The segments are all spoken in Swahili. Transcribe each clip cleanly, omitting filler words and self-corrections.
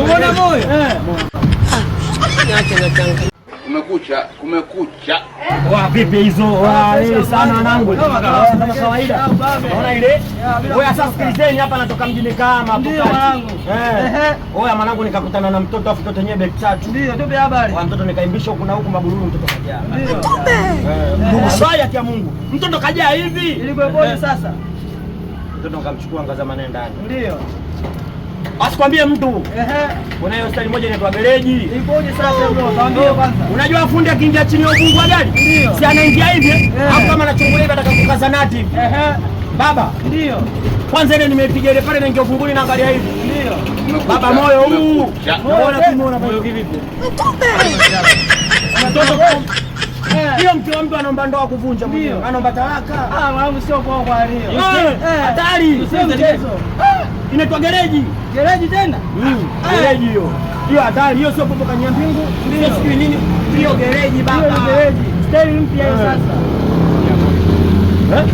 Umeona moyo? Niache na changa. Kumekucha, kumekucha. Wa vipi hizo? Wa sana wanangu. Kama kawaida. Unaona ile? Wewe sasa sikilizeni hapa natoka mjini kama hapo. Ndio mwanangu. Eh. Oya mwanangu nikakutana na mtoto afu mtoto yenyewe beki tatu. Ndio, tupe habari. Wa mtoto nikaimbisha huku na huku mabururu mtoto kajaa. Ndio. Eh. Ya Mungu. Mtoto kajaa hivi. Ilikuwa sasa? Mtoto nikamchukua ngazama naye ndani. Ndio. Asikwambie mtu. Ehe. Kuna hiyo style moja inaitwa gereji. Ipoje sasa bro? Tuambie kwanza. Unajua fundi akiingia chini ya ufungu wa gari? Ndio. Si anaingia hivi? Au kama anachungulia hivi atakakukaza nati hivi. Ehe. Baba. Ndio. Kwanza ile nimeipiga ile pale naingia ufunguni na angalia hivi. Ndio. Baba moyo huu. Unaona tumeona moyo kivipi? Mtume. Mtoto hiyo mke wa mtu anaomba ndoa kuvunja mwenyewe. Anaomba talaka. Ah, mwanangu sio kwa kwa hiyo. Hatari. Sio mchezo. Inaitwa gereji. Gereji tena? Gereji hiyo. Hiyo hatari, hiyo sio popo kanyia mbingu, sio sijui nini. Hiyo gereji baba. Hiyo gereji. Staili mpya hiyo sasa. Eh?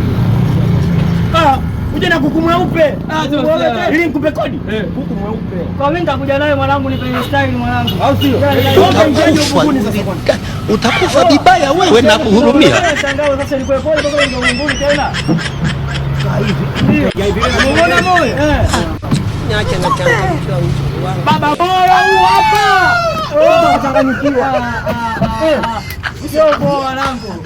Ah, uje na kuku mweupe. Ah, ili nikupe kodi. Kuku mweupe. Kwa mimi nitakuja naye mwanangu, nipe style mwanangu. Au sio? Utakufa vibaya wewe na kuhurumia. Shangaa sasa ilikuwa pole kwa ndio mbinguni tena. Umeona moyo? Eh. Niache na changa. Baba moyo huu hapa. Unachanganyikiwa. Sio poa mwanangu.